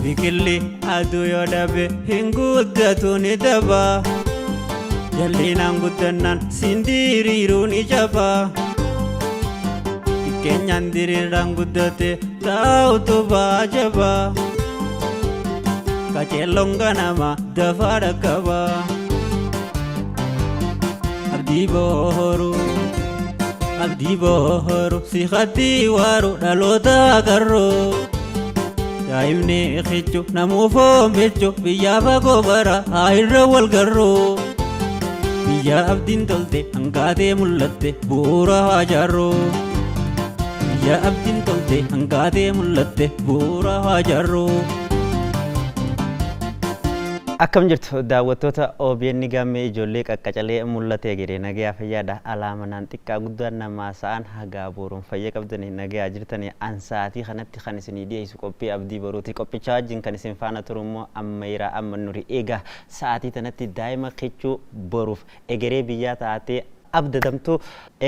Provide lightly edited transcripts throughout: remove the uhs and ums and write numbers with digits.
Biqilli aduu yoo dhabe hin guddatu ni daba. Jallinaan guddannaan siin diriiruu ni jaba. Xiqqeenyaan diriiraan guddate taa'utu baajaba. Qaceelloon ganama dafaa dhaqqaba. Abdii booruu abdii booruu si haddii waaru dhaloota qarroo. Daa'imni kichu namuu foon bilchu biyyaa fagoo bara haa irra wal garroo. Biyya abdiin tolte hangaatee mul'atte bu'uura haa jaarroo. Biyya abdiin tolte hangaatee mul'atte bu'uura haa jaarroo. Akkam jirtu daawwattoota OBN Gaammee ijoollee qaqqacalee mul'ate egeree nagayaa fayyaadha alaa manaan xiqqaa guddaan namaa sa'aan hagaa booruun fayya qabdanii nagayaa jirtanii an sa'aatii kanatti kan isinii dhiyeessu qophii abdii boruuti qophichaa wajjin kan isin faana turu immoo ammayiraa amma nuri egaa sa'aatii tanatti daa'ima kichuu boruuf egeree biyyaa taatee abdatamtu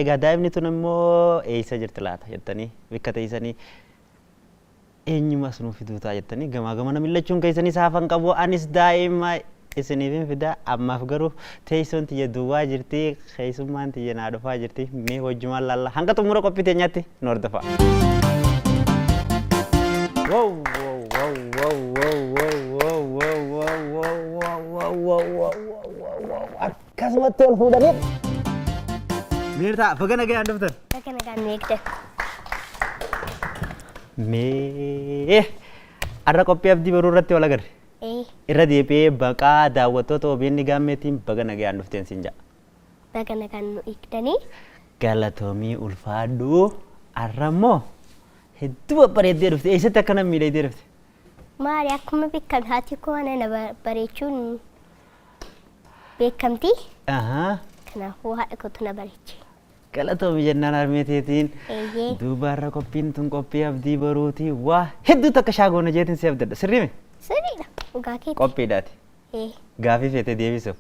egaa daa'imni tun immoo eessa jirti laata jettanii bikka teessanii eenyuma as nuu fiduu ta'a jettanii gamaa gamana millachuun keessanii saafan qabu anis daa'ima isiniifin fidaa ammaaf garuu teessoon tiyya duwwaa jirti keessummaan tiyya naa dhufaa jirti mee wajjumaan laalla hanga xumura qophii teenyaatti nu hordofaa. Wow, wow, wow, wow, wow, wow, wow, wow, wow, wow, wow, wow, wow, wow, wow, wow. Akkasumatti ol fuudhanii. Meertaa baga nagayaan dhuftan. Baga nagaan nu eegdan. Mee har'a qophii abdii boruu irratti wal agarre. Ee, Irra deebi'ee baqaa daawwattoota OBN Gaammeetiin baga nagayaan dhufteen siin jedha. Baga nagaan nu eegdanii. Galatoomii ulfaadhu har'a immoo hedduu babbareeddee dhufte. Eessatti akkana miidhagdee dhufte? Maali akkuma beekame haati koo ana na bareechuun beekamti. Kanaafuu haadha kootu na bareeche. Galatoomi jennaan harmee teetiin. Eeyyee. Duuba har'a qophiin tun qophii abdii boruuti. Waa hedduu takka shaagoona jeetiin si abdadha. Sirrii mi? Sirriidha. Dhugaa keeti. Qophiidhaati. Ee, Gaafii feete deebisuuf.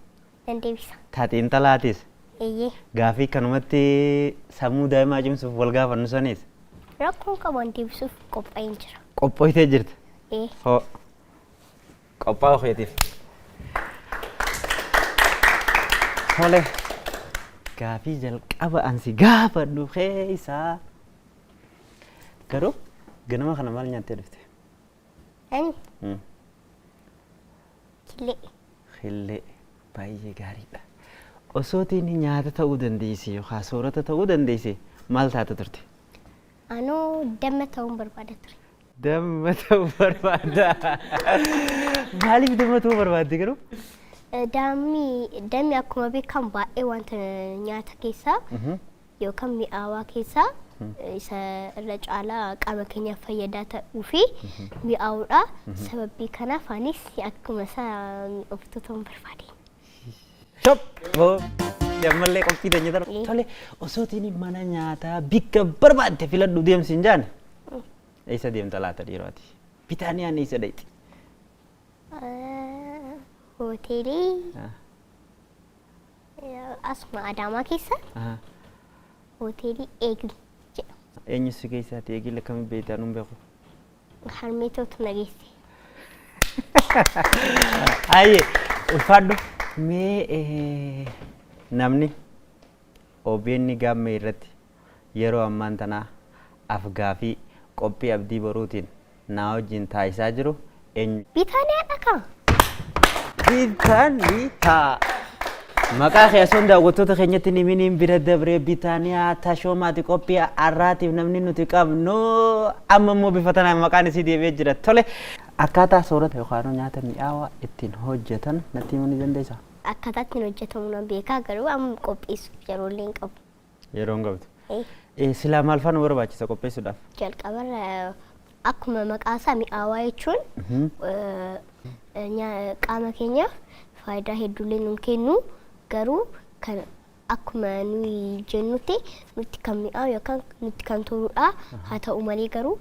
Nan deebisa. Ta xiinxalaatis. Eeyyee. Gaafii kanumatti sammuu daa'imaa cimsuuf wal gaafannu saniis. Rakkoon qabu an deebisuuf qophaa'een jira. Qophooytee jirta. Ee. Hoo. Qophaa'uu keetiif. Tole. Gaafii jalqaba an si gaafadhu keessaa. Garuu ganama kana maal nyaattee dhufte? Ani killee. Killee baay'ee gaariidha. Osootiin nyaata ta'uu dandeesse yookaan soorata ta'uu dandeesse maal taata turte? Anoo damma ta'uun barbaada ture. Damma ta'uu barbaadda. Maaliif damma ta'uu barbaadde garuu? Dammi akkuma beekamu baay'ee wanta nyaata keessaa yookaan mi'aawaa keessaa isa irra caalaa qaama keenyaaf fayyadaa ta'uu fi mi'aawudha. Sababii kanaaf anis akkuma isaa mi'ooftuu ta'uun barbaade. Shop! Ammallee qophii teenya tana. Tole osootiin mana nyaataa bikka barbaadde filadhu deemsi hin jaane. Eessa deemta laata dhiiroo ati? Bitaaniyaan eessa dhaqxi? Hoteelii asuma Adaamaa keessa hoteelii Eegil jedhama. Eenyu si keessaati Eegil akkamitti beektaa nuun beeku? Harmee tootu na geesse. Ayyee ulfaadhu mee namni OBN Gaammee irratti yeroo ammaan tanaa af-gaafii qophii Abdii Boruutiin naa wajjin taasisaa jiru eenyu? Biitaaniyaadha kaa. Biitaaniyaa. Maqaa kee osoo daawwattoota keenyatti hin himiniin bira dabree Biitaaniyaa Tashoomaati qophii har'aatiif namni nuti qabnu amma immoo bifa tanaan maqaan isii deebi'ee jira. Tole. Akkaataa soorata yookaan nyaata mi'aawaa ittiin hojjetan natti himuu ni dandeessaa? Akkaataa ittiin hojjetamu nan beeka garuu amma qopheessuuf yeroo illee hin qabu. Yeroo hin qabdu. Silaa maal faa nu barbaachisa qopheessuudhaaf? Jalqabarra akkuma maqaa isaa mi'aawaa jechuun qaama keenyaaf faayidaa hedduullee nuun kennu garuu kan akkuma nuyi jennutti nutti kan mi'aawu yookaan nutti kan toludha. Haa ta'u malee garuu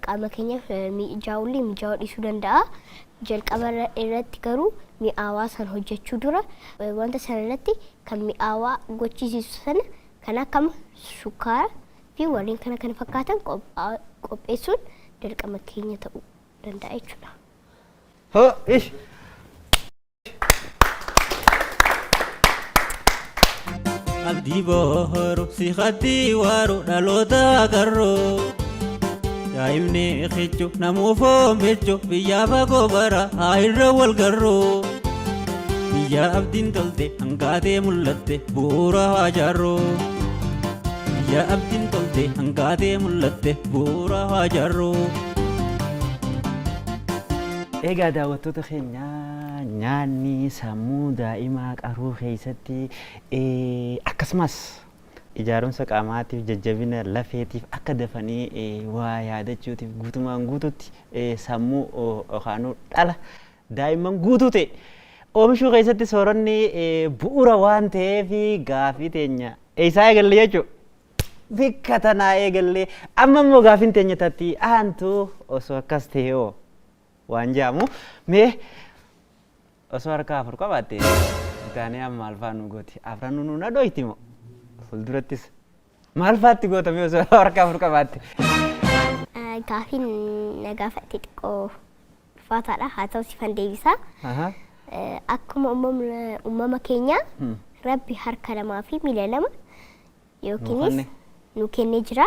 qaama keenyaaf mijaa'ullee mijaa'uu dhiisuu danda'a. Jalqaba irratti garuu mi'aawaa sana hojjechuu dura wanta sana irratti kan mi'aawaa gochisiisu sana kan akka sukkaara fi warreen kana fakkaatan qopheessuun dirqama keenya ta'uu danda'a jechuudha. Hoo ish. Abdii bohoru si haddii waaru dhaloota garroo. Daa'imni kichu namuuf oomichu biyyaa fagoo bara haa irra wal garroo. Biyya abdiin tolte hangaatee mul'atte bu'uura haa jaarroo. Biyya abdiin tolte hangaatee mul'atte bu'uura haa jaarroo. Egaa daawwattoota keenya, nyaanni sammuu daa'imaa qaruu keessatti, akkasumas ijaarumsa qaamaatiif, jajjabina lafeetiif, akka dafanii waa yaadachuutiif, guutumaan guututti sammuu yookaan dhala daa'imman guutuu ta'e oomishuu keessatti sooranni bu'uura waan ta'eef, gaafii teenya eessaa eegalle jechuudha. Bikka tanaa eegallee amma immoo gaafiin teenya tatti aantu osoo akkas ta'e hoo waan jedhamu. Mee osoo harka afur qabaatte bitaanee amma maal fa'aa nu gooti? Afran nu na dhoyti moo fuuldurattis maal fa'aatti gootame osoo harka afur qabaatte? Gaafiin na gaafatte xiqqoo ulfaataadha. Haa ta'u, sifan deebisa. Akkuma uumama keenya Rabbi harka lamaa fi miila lama yookiinis nu kennee jira.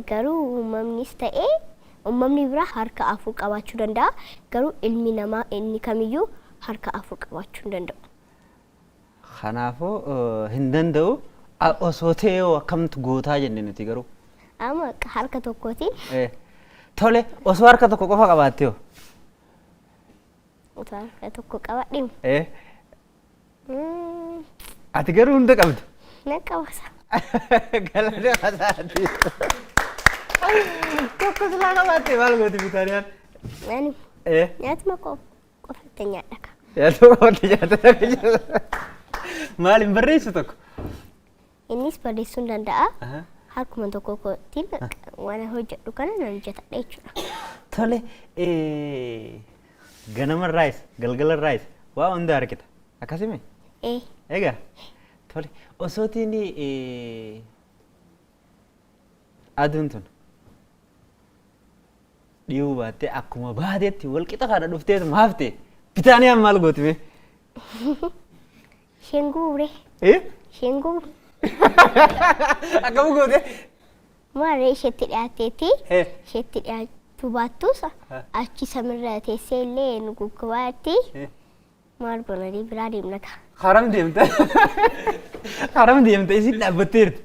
Garuu uumamnis ta'ee uumamni biraa harka afur qabaachuu danda'a. Garuu ilmi namaa inni kamiyyuu harka afur qabaachuu hin danda'u. Kanaafuu hin danda'u. Osoo ta'ee hoo akkamtu gootaa jenne nuti garuu? Amma harka tokkootiin. Tole, osoo harka tokko qofa qabaatte hoo? Otoo harka tokko qabadhe Ati garuu hunda qabda. Na qabasa. Galata masaati. Tokko silaa qabaatte maal gooti Bitaaniyaan? Ani nyaatuma qofatti nyaadha. Nyaata qofatti nyaata. Maal hin barreessu tokko? Innis barreessuu hin danda'a. Harkuma tokko kootiin waan hojjedhu kana nan hojjetadha jechuudha. Tole, ganamarraayis galgalarraayis waa hunda argita. Akkasimi? Ee. Egaa tole, osootiin aduun tun dhiyuu baattee akkuma baatetti walqixa kana dhufteetuma hafte, Bitaaniyaan maal gooti mee? Isheen guure. Eh? Isheen guure. Akkam goote? Maarree isheetti dhiyaatteetti. Isheetti dhiyaachuu baattus achi samirra teessee illee nu guggubaatti. Maal goonanii biraa deemna ta'a. Haram deemte. Haram deemte, isin dhaabbatteerti.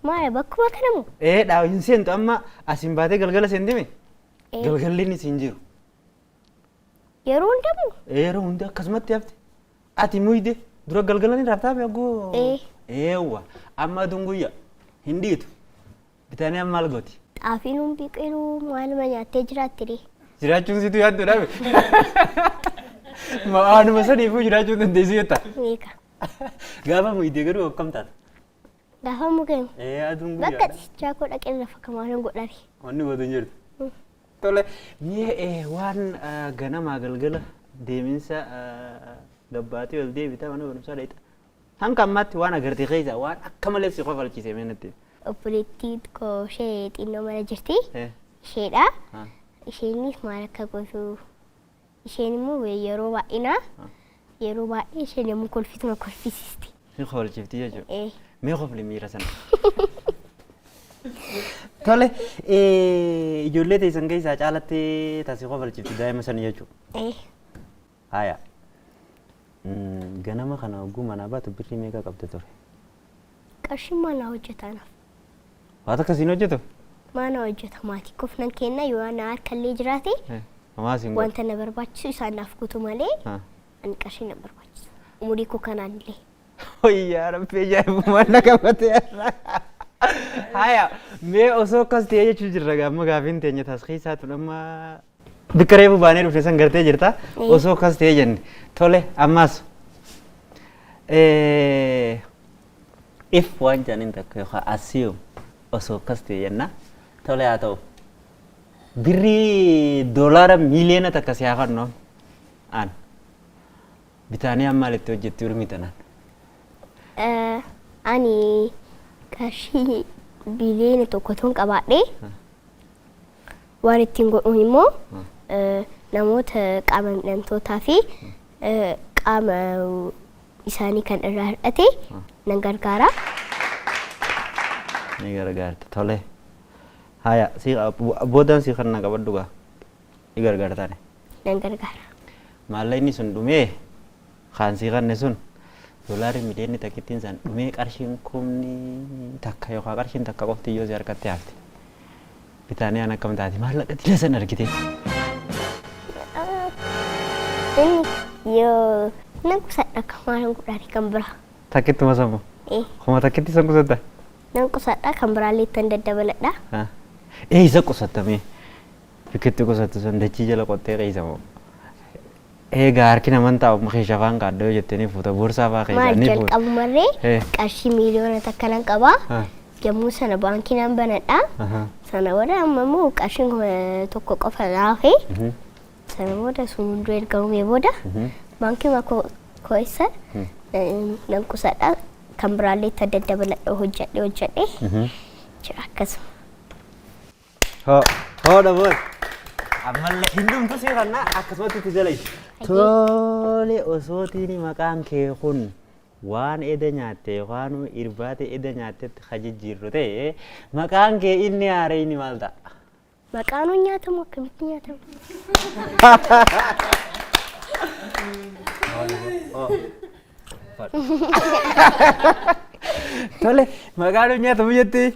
Maal, bakkuma kanamu? Ee, dhaa hin seentu, amma asiin baatee galgala seentime. Ee. Galgalli inni siin jiru. Yeroo hundamu? Ee, yeroo hunda akkasumatti hafte. Ati muyde dura galgala ni raftaa beekuu? Ee. Eewwa, amma aduun guyyaa hin dhiitu. Bitaaniyaan maal gooti? Xaafiin hun biqilu maaluma nyaattee jiraatti ree? Jiraachuun situ yaaddu dhabe. Waanuma saniifuu jiraachuu dandeessu jetta. Beeka. Gaafa muyde garuu akkam taata? Gaafa mukeemu. Ee, aduun Bakka guyyaadha. ciisichaa koo dhaqee lafa kamaanan godhare. Wanni gootu hin jirtu. Tole, mee waan ganamaa galgala deeminsa gabbaatee ol deebita, mana barumsaa dheeyxa. Hanga ammaatti waan agarte keessaa waan akka malee si kofalchiise mee natti himi. Obboleettii koo ishee xinnoo mana jirti. Isheedha. Isheenis maal akka gootu, isheen immoo yeroo baay'inaa yeroo baay'ee isheen yommuu kolfitu na kolfisiisti. Si kofalchiifti jechuudha. Ee. Mee kofli miira sana. Tole, ijoollee teessan keessaa caalatti taasii kofalchiifti daa'ima sana jechuudha. Ee. Haya. Ganama kana hogguu manaa baatu birrii meeqa qabda ture? Qarshiin maal naa hojjeta anaaf? Waan akkasiin hojjetu? Maal naa hojjeta, maatii koof nan kenna, yoo na harkallee jiraate Homaa siin godhu. Wanta na barbaachisu isaan naaf guutu malee ani qarshii na barbaachisu. Umurii koo kanaan illee. Wayyaa Rabbi, ajaa'ibummaan na qabate. Haya, mee osoo akkas ta'ee jechuu jirra, amma gaafiin teenya taas keessaa tun amma bikka reefu baanee dhufne san gartee jirta. Osoo akkas ta'ee jenne. Tole, ammas if waan jedhaniin takka yookaan assume osoo akkas ta'e jenna. Tole, haa ta'u. Birrii $1 miiliyoona si haa kennu an. Bitaaniyaan maal itti hojjetti urmii tanaan? Ani qarshii 1 biliyoona toon qabaadhe waan ittiin godhuun immoo Namoota qaama miidhamtootaa fi qaama isaanii kan irraa hir'ate nan gargaara. Ni gargaarta. Tole. Haya, si boodaan si kan na qabadhu gaa. Ni gargaartaani. Nan gargaara. Maallaqni sun dhumee kaan sii kanne sun doolaarri miliyoonni takkittiin san dhumee qarshiin kumni takka yookaan qarshiin takka qofti yoo si harkatti hafte. Bitaaniyaan akkam taati maallaqa dila san argite? Inni yoo nan qusadha akka maalan godhaani kan biraa. Takkittuma sammuu. Kuma takkitti san qusatta? Nan qusadha kan biraallee ittan daddabaladha. Eessa qusattamee? Bikkitti qusattu san dachii jala qottee keessa moo? Egaa harki naman taa'u keesha afaan kaadda yoo jettee ni fuuta boorsaa fa'aa keessaa Maal ni fuuta. jalqabumarree qarshii 1,000,000 nan qaba. Yommuu sana baankii nan banadha. Sana booda amma immoo qarshiin 1,000 qofa naaf hafe. Sana booda sun hunduu erga dhumee booda baankii keessa nan qusadha. Kan biraallee itti daddabaladha hojjedhe hojjedhe jira akkasuma. Hoo hoo dhaboon. Ammallee hin dhumtu si kanna akkasumatti itti dalaytu. Tole osootiin maqaan kee kun waan eda nyaatte yookaan irbaate eda nyaattetti ka jijjiirru ta'e maqaan kee inni haarayni maal ta'a? Maqaan nyaatamu akkamitti nyaatamu? Tole maqaan nyaatamu jettee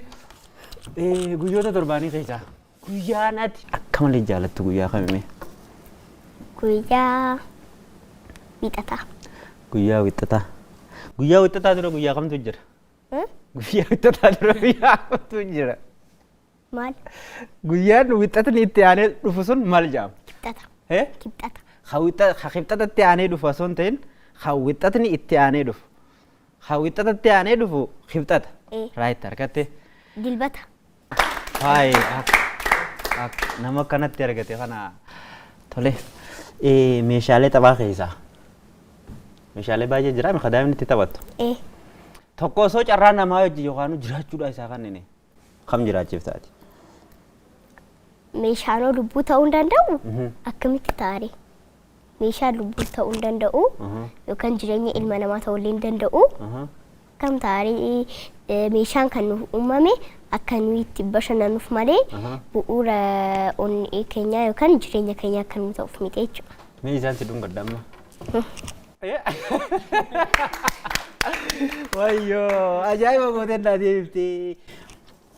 guyyoota torbaanii keessaa guyyaan ati akka malee jaalattu guyyaa kamime? Guyyaa wiixataa. Guyyaa wixataa. Guyyaa wixataa dura guyyaa kamtu jira? Guyyaa wixataa dura guyyaa kamtu jira? Maal? Guyyaan wixatni itti aanee dhufu sun maal jedhama? Kibxata. Kibxata. Ka kibxatatti aanee dhufu osoo hin ta'in ka wixatni itti aanee dhufu. Ka wixatatti aanee dhufu kibxata. Right harkatte. Dilbata. Hayi nama akkanatti argate kana tole. Meeshaalee taphaa keessaa meeshaalee baay'ee jira mi daa'imni itti taphattu. Tokko osoo carraa namaa wajjin yookaan jiraachuudha isaa kanneen kam jiraachiiftaati? Meeshaan lubbuu ta'uu hin danda'u? Akkamitti taare? Meeshaan lubbuu ta'uu hin danda'u yookaan jireenya ilma namaa ta'uu illee hin danda'u. Akkam taare meeshaan kan nuuf uumame akka nuyi itti bashannannuuf malee bu'uura onnee keenyaa yookaan jireenya keenyaa akka nu ta'uuf miti jechuudha. Mee isaan si dhungadha amma? Wayyoo ajaa'iba gooteen naa deebiftee.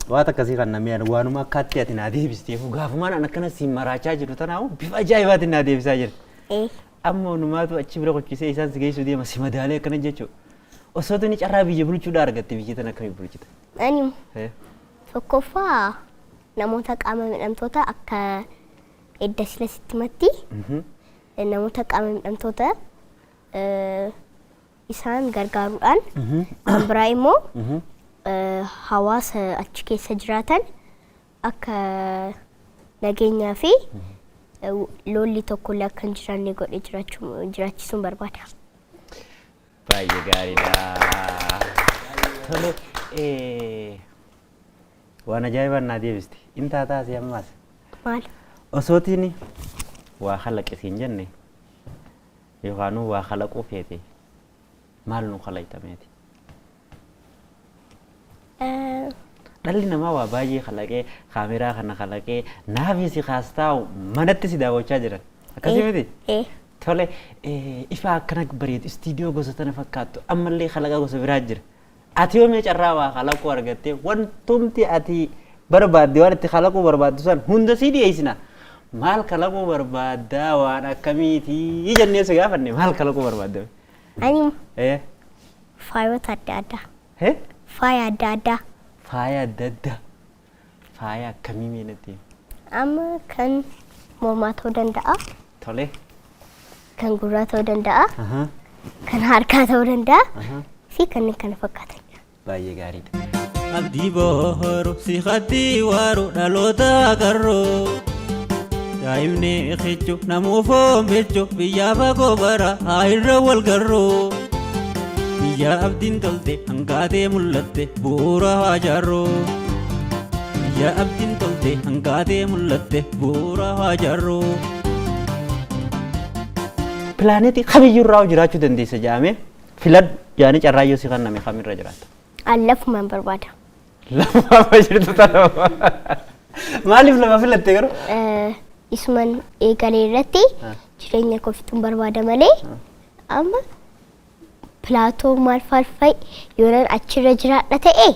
Waan akkasii kan namni yaadu waanuma akkaatti ati naa deebisteefu gaafumaan an akkana siin maraachaa jiru tanaafu bifa ajaa'ibaatiin naa deebisaa jirti. Amma onumaatu achi bira qoccisee isaan si geessuu deema si madaalee akkana jechuudha. Osoo tuni carraa biyya bulchuudhaa argatte biyya tana akkamii bulchita? Ani tokkoffaa namoota qaama miidhamtoota akka edda sila sitti matti namoota qaama miidhamtoota isaan gargaaruudhaan kan biraa immoo hawaasa achi keessa jiraatan akka nageenyaa fi lolli tokkollee akka hin jiraanne godhe jiraachisuun barbaada. Baay'ee gaariidha. Tole waan ajaa'ibaan naa deebiste. Intaa taasii ammaas. Maal? Osootiin waa kalaqe siin jenne yookaan waa kalaquu feete maal nu kalaqxameeti? Dhalli namaa waa baay'ee kalaqee kaameraa kana kalaqee naafi si kaas taa'u manatti si daawwachaa jiran. Akkasii miti? Tole ifa akkana bareedu istiidiyoo gosa tana fakkaattu ammallee kalaqa gosa biraa jira. Ati yoo mee carraa waa kalaquu argattee wantumti ati barbaadde waan itti kalaquu barbaaddu san hunda sii dhiyeessina. Maal kalaquu barbaaddaa waan akkamiitii jennee si gaafanne maal kalaquu barbaadda? Ani faayota adda addaa. Faaya adda addaa. Faaya adda addaa. Faaya akkamii mee natti himi? Amma kan mormaa ta'uu danda'a. Tole. Kan gurraa ta'uu danda'a. Kan harkaa ta'uu danda'a. Fi kanneen kana fakkaatan. Baay'ee gaariidha. Abdii bohoru si khatti waru dhaloota qarroo. Daa'imni kichu namuuf oombichu biyya fagoo bara haa irra wal garroo. Biyya abdiin tolte hangaatee mul'atte bu'uura haa jaarroo. Biyya abdiin tolte hangaatee mul'atte bu'uura haa jaarroo. Pilaaneetii kamiyyuu irraa jiraachuu dandeessa jedhamee filadhu jedhanii carraayyoo si kenname kamirra jiraatta? An lafumaan barbaada. Lafa jirtu tana. Maaliif lafa filatte garuu? Isuman eegalee irratti jireenya koo fixuun barbaada malee amma pilaatoo maal faal fa'i yoonan achirra jiraadha ta'e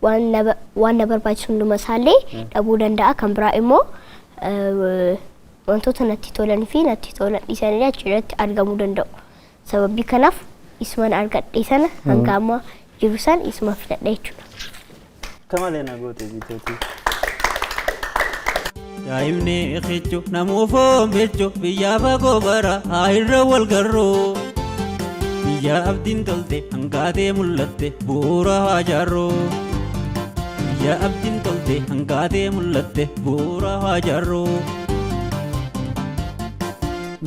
waan na barbaachisu hunduma isaallee dhabuu danda'a. Kan biraa immoo wantoota natti tolanii fi natti tolan dhiisanillee achirratti argamuu danda'u. Sababii kanaaf isuman argadhe sana hanga amma jiru san isuma filadha jechuudha. Akka malee na goote bitootii. Daa'imni kichu namuu foon bilchu biyyaa fagoo bara haa irra wal garruu. Biyya abdiin tolte hangaatee mul'atte bu'uura haa jaarruu. Biyya abdiin tolte hangaatee mul'atte bu'uura haa jaarruu.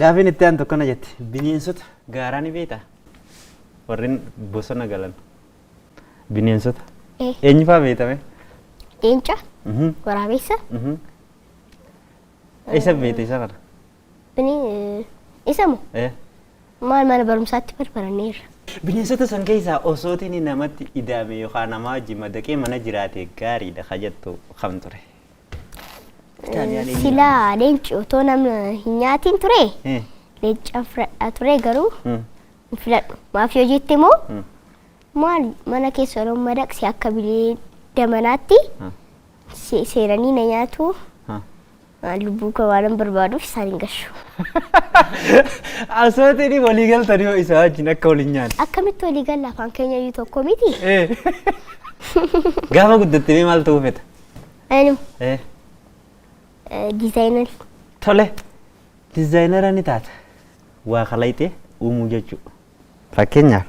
Gaafiin itti aantu akkana jetti. Bineensota gaaraa ni beektaa? Warreen bosona galan. Bineensota. Eenyu fa'aa beektame? Leenca, waraabessa, Isa beekte isa kana? Isa moo maal mana barumsaatti barbaranneerra. Bineensota san keessaa osootiin namatti idaame yookaan namaa wajjin madaqee mana jiraate gaariidha ka jettu kam ture? Silaa leenci otoo namni hin nyaatiin ture leenca fudhadhaa ture garuu hin filadhu. Maaf yoo jette immoo maal mana keessa yeroo madaqse akka bineelda manaatti seeranii na nyaatu. Lubbuu koo waan hin barbaaduuf isaan hin gashu. Osootiin walii galtanii hoo isaa wajjin akka waliin nyaanne? Akkamitti walii galla, afaan keenya iyyuu tokko miti? Gaafa guddatte mee maal ta'uu fedha? Ani diizaayinarii. Tole, diizaayinara ni taata. Waa kalaqxee uumuu jechuudha. Fakkeenyaaf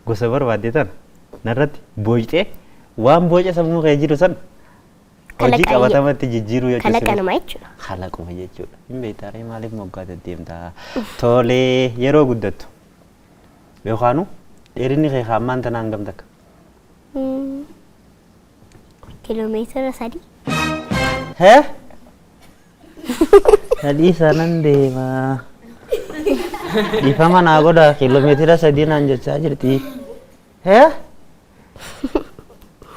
gosa barbaadde tana narratti boocxee waan boca sammuu kee jiru san hojii Kalaqa qabatamatti jijjiiruu jechuudha. Kalaqa namaa jechuudha. Kalaquma jechuudha. Hin beektaa ree, maaliif moggaa deddeemtaa? Tole, yeroo guddattu yookaanu dheerinni kee ammaan tana hangam takka? Kiiloomeetira 3. Hee? Sadii sanan deema. Dhiifama naa godha, kiiloomeetira 3 naan jechaa jirti. Hee?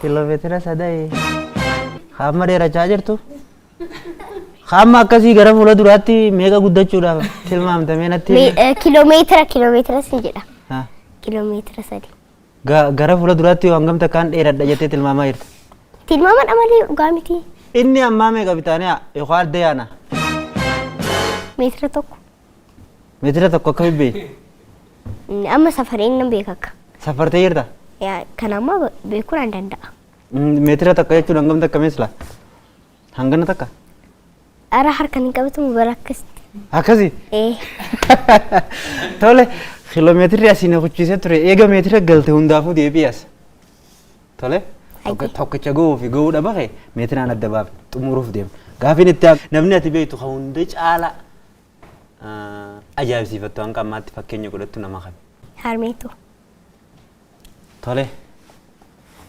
Kiiloomeetira 3. Hamma dheerachaa jirtu? Hamma akkasii gara fuula duraatti meeqa guddachuudhaaf tilmaamtamee natti himi? Kiiloomeetira sin jedha. Kiiloomeetira 3. Gara fuula duraatti yoo hangam takkaan dheeradha jettee tilmaamaa jirta? Tilmaamadha malee dhugaa miti. Inni ammaa meeqa bitaaniyaa yookaan adda yaana? Meetira 1. Meetira 1 akkamitti beekti? Amma safareen nan beeka akka. Safartee jirta? Yaa, kan ammaa beekuu nan danda'a. Meetira 1 jechuun hangam takka meesla? Hangana takka? Ara harkaan hin qabatamu bara akkasitti. Akkasii? Ee. Tole, kiiloomeetirri asii na kuchiisee ture eega meetira galte hundaafuu deebi'i as. Tole, Hayyee. Tokkicha gahuu fi gahuu dhaba kee meetiraan adda baafne xumuruuf deemna. Gaafiin itti aanu namni ati beektu kan hunda caala ajaa'ibsiifattu hanga ammaatti fakkeenya godhattu nama kami? Harmeetu. Tole,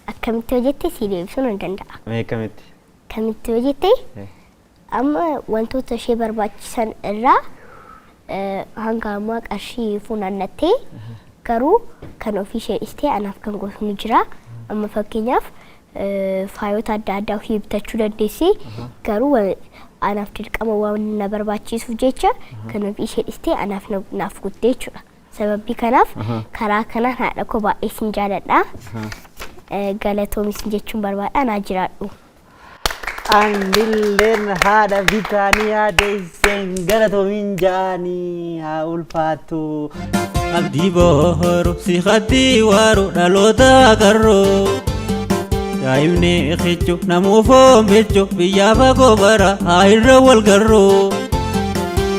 Akkamitti hojjette si deebisuu nan danda'a. Mee akkamitti? Akkamitti hojjette amma wantoota ishee barbaachisan irraa hanga ammaa qarshii funaannattee garuu kan ofii ishee dhistee anaaf kan gootu ni jira. Amma fakkeenyaaf faayota adda addaa ofii bitachuu dandeessi. Garuu anaaf dirqama waan na barbaachisuuf jecha kan ofii ishee dhistee anaaf naaf guutte jechuudha. Sababii kanaaf karaa kanaan haadha koo baay'ee sin jaaladha. Galatoomis jechuun barbaada, naa jiraadhu. Anilleen haadha Bitaaniyaa deesseen galatoomiin ja'anii, haa ulfaattu. Abdii bohoru si haddii waaru dhaloota qarroo. Daa'imni kichu namuu foon bilchu biyyaa fagoo bara haa irra wal garruu.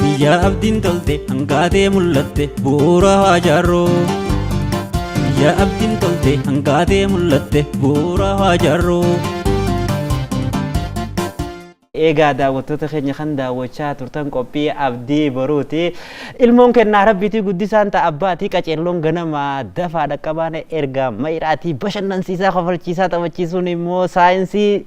Biyya abdiin tolte hangaatee mul'atte bu'uura haa jaarruu. Biyya abdiin tolte hangaatee mul'atte bu'uura haa jaarruu. Egaa daawwattoota keenya, kan daawwachaa turtan qophii Abdii Boruuti. Ilmoon kennaa rabbiitii, guddisaan ta'a abbaatii, qaceelloon ganama dafaa dhaqqabaan ergaa mayiraatii, bashannansiisaa, kofalchiisaa, taphachiisuun immoo saayinsii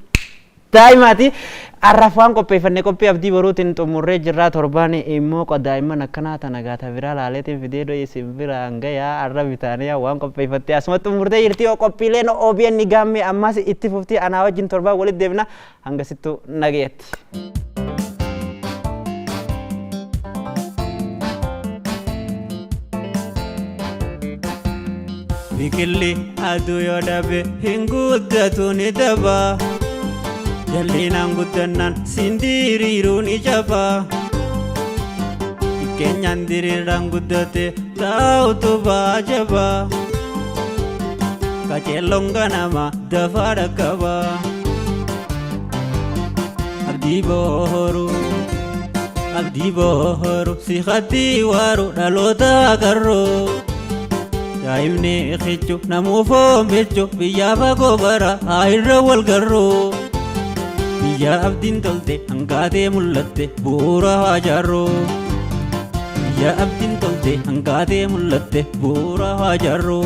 Daa'imaati. Har'aaf waan qopheeffanne qophii Abdii Boruutiin xumurree jirraa. Torbaan immoo daa'imman akkanaa tana gaata biraa laaleetiin fidee dho'ee isin biraan gayaa. Har'a bitaaniyaa waan qopheeffattee asuma xumurtee jirti. Qophiileen OBN Gaammee ammas itti fuftii. Anaa wajjin torbaan walitti deebina. Hangasittuu nagayetti. Biqilli aduu yoo dhabe hin guddatu, ni daba. Jallinaan guddannaan sindiriiruu ni jaba. Xiqqeenyaan diriiraan guddate taa'utu baajaba. Qaceelloon ganama dafaa dhaqqaba. Abdii bohoru, abdii bohoru, si haddii waaru dhaloota agarru. Daa'imni kichu namuu foon bilchu, biyyaa fagoo bara haa irra wal garru. Biyya abdiin tolte hangaatee mul'atte bu'uura haa jaarru. Biyya abdiin tolte hangaatee mul'atte bu'uura haa jaarru.